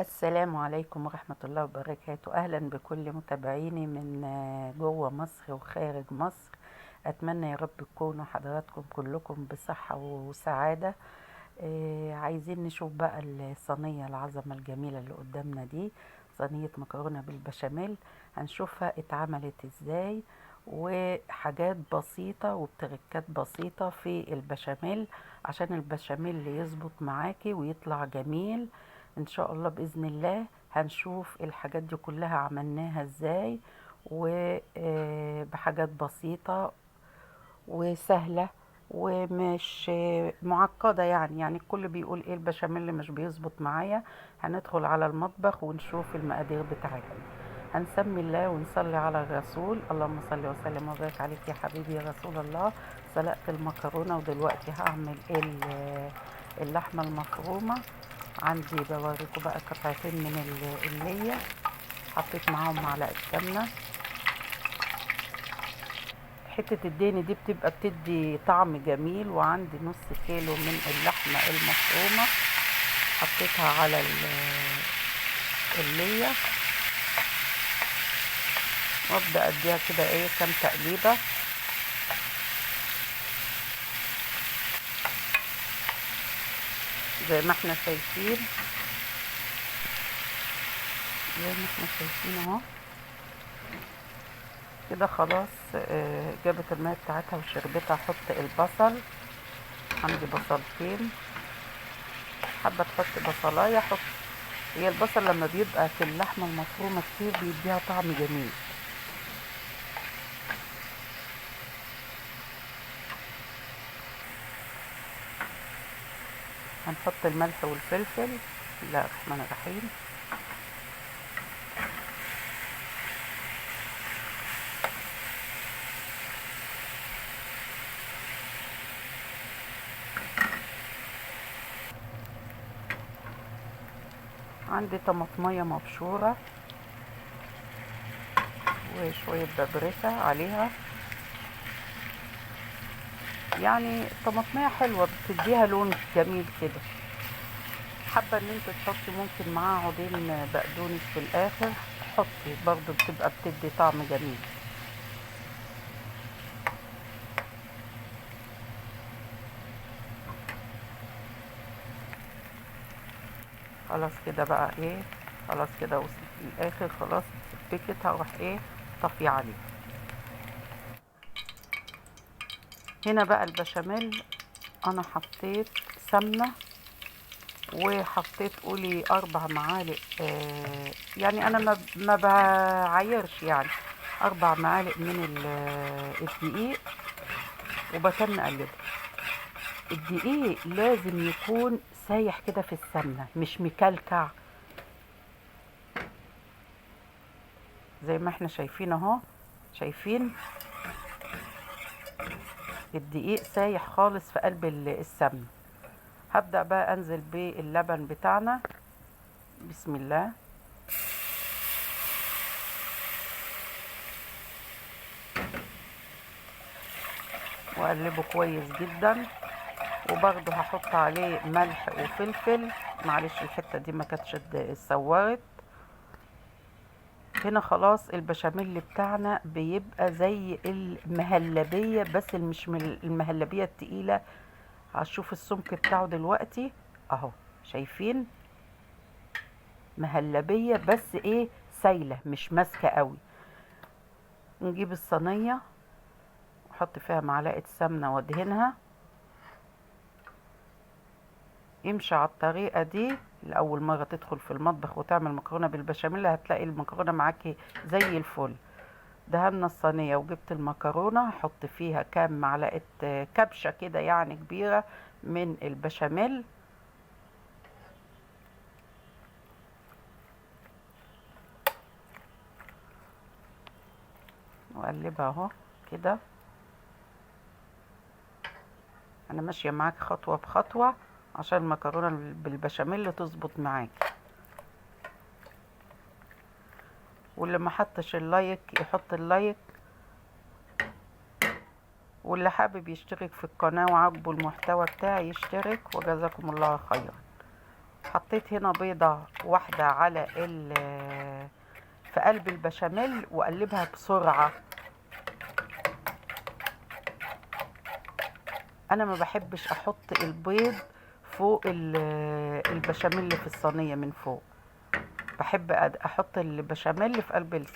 السلام عليكم ورحمة الله وبركاته. أهلا بكل متابعيني من جوه مصر وخارج مصر. أتمنى يا رب تكونوا حضراتكم كلكم بصحة وسعادة. عايزين نشوف بقى الصينية العظمة الجميلة اللي قدامنا دي، صينية مكرونة بالبشاميل. هنشوفها اتعملت ازاي، وحاجات بسيطة وبتركات بسيطة في البشاميل عشان البشاميل يظبط معاكي ويطلع جميل ان شاء الله بإذن الله. هنشوف الحاجات دي كلها عملناها ازاي، وبحاجات بسيطة وسهلة ومش معقدة. يعني الكل بيقول ايه البشاميل مش بيظبط معايا. هندخل على المطبخ ونشوف المقادير بتاعتنا. هنسمي الله ونصلي على الرسول، اللهم صل وسلم وبارك عليك يا حبيبي يا رسول الله. سلقت المكرونة ودلوقتي هعمل اللحمة المفرومة. عندي بوريكم بقى قطعتين من اللية، حطيت معاهم معلقة سمنة. حتة الدهن دي بتبقى بتدي طعم جميل. وعندي نص كيلو من اللحمة المفرومة حطيتها على اللية، وابدأ اديها كده ايه كام تقليبة. زي ما احنا شايفين، زي ما احنا شايفين اهو كده. خلاص، جابت المية بتاعتها وشربتها. احط البصل، عندي بصلتين، حابة تحط بصلايه حط. هي البصل لما بيبقى في اللحمة المفرومه كتير بيديها طعم جميل. هنحط الملح والفلفل. بسم الله الرحمن الرحيم. عندي طماطمية مبشورة وشوية بابريكا عليها. يعني الطماطمية حلوة بتديها لون جميل كده. حابة ان انت تحطي ممكن معاها عودين بقدونس في الاخر، حطي برضو بتبقى بتدي طعم جميل. خلاص كده بقى ايه، خلاص كده وصلت للاخر، خلاص اتسبكت. هروح ايه طفي عليه. هنا بقى البشاميل انا حطيت سمنه وحطيت قولي 4 معالق، يعني انا ما بعايرش، يعني 4 معالق من الدقيق، وبتن اقلبه. الدقيق لازم يكون سايح كده في السمنة، مش مكلكع زي ما احنا شايفين اهو. شايفين الدقيق سايح خالص في قلب السمنة. هبدأ بقى انزل باللبن بتاعنا. بسم الله. واقلبه كويس جدا، وبرده هحط عليه ملح وفلفل. معلش الحتة دي ما كانتش اتصورت. هنا خلاص البشاميل بتاعنا بيبقى زي المهلبية، بس مش المهلبية التقيلة. هتشوف السمك بتاعه دلوقتي اهو، شايفين مهلبية بس ايه سايلة مش ماسكة قوي. نجيب الصينية احط فيها معلقة سمنة وادهنها. امشي على الطريقة دي لأول مرة تدخل في المطبخ وتعمل مكرونة بالبشاميل، هتلاقي المكرونة معاكي زي الفل. دهنا الصينية وجبت المكرونة، هحط فيها كام معلقة كبشة كده يعني كبيرة من البشاميل. واقلبها اهو كده. انا ماشية معاك خطوة بخطوة عشان المكرونة بالبشاميل تظبط معاك. واللي ما حطش ال like يحط ال like، واللي حابب يشترك في القناة وعاجبه المحتوى بتاعي يشترك، وجزاكم الله خيرا. حطيت هنا بيضة واحدة على في قلب البشاميل وقلبها بسرعة. انا ما بحبش احط البيض فوق البشاميل في الصينية من فوق، بحب احط البشاميل في قلب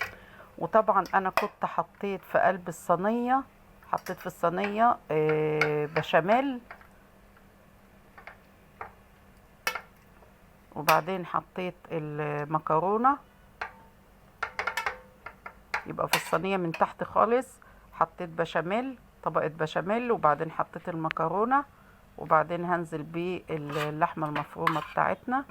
وطبعا انا كنت حطيت في قلب الصينية، حطيت في الصينية بشاميل، وبعدين حطيت المكرونة. يبقى في الصينية من تحت خالص حطيت بشاميل، طبقة بشاميل، وبعدين حطيت المكرونة، وبعدين هنزل باللحمة المفرومة بتاعتنا.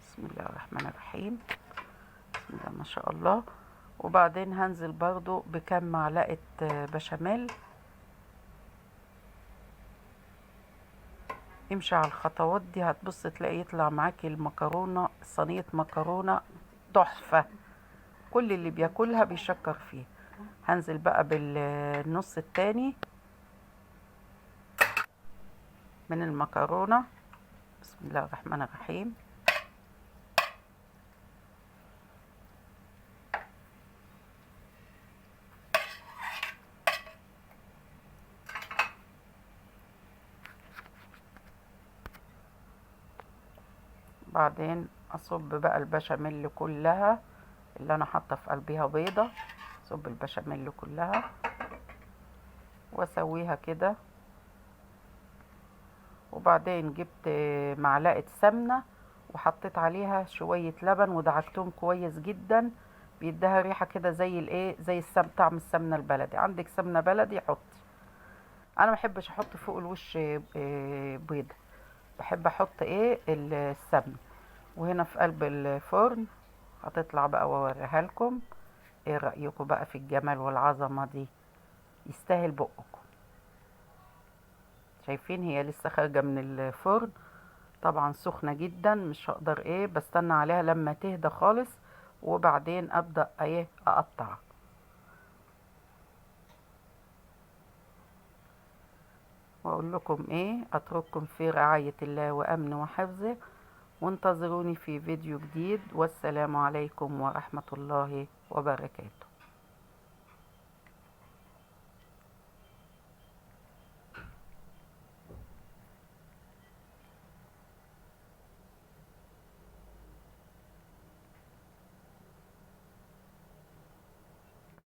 بسم الله الرحمن الرحيم، بسم الله ما شاء الله. وبعدين هنزل برضو بكم معلقة بشاميل. امشي على الخطوات دي، هتبص تلاقي يطلع معاكي المكرونة، صينية مكرونة تحفة، كل اللي بياكلها بيشكر فيه. هنزل بقى بالنص التاني من المكرونة. بسم الله الرحمن الرحيم. بعدين اصب بقى البشاميل كلها اللي انا حاطه في قلبها بيضه، اصب البشاميل كلها واسويها كده. وبعدين جبت معلقه سمنه وحطيت عليها شوية لبن ودعكتهم كويس جدا، بيديها ريحه كده زي الايه، زي طعم السمنة البلدي. عندك سمنه بلدي حطي، انا ما بحبش احط فوق الوش بيضة، بحب احط ايه السمن. وهنا في قلب الفرن هتطلع بقى واوريها لكم. ايه رايكم بقى في الجمال والعظمة دي؟ يستاهل بقكم. شايفين هي لسه خارجه من الفرن، طبعا سخنة جدا، مش هقدر ايه، بستنى عليها لما تهدى خالص وبعدين ابدا ايه اقطع. واقول لكم ايه، اترككم في رعاية الله وامنه وحفظه، وانتظروني في فيديو جديد. والسلام عليكم ورحمة الله وبركاته.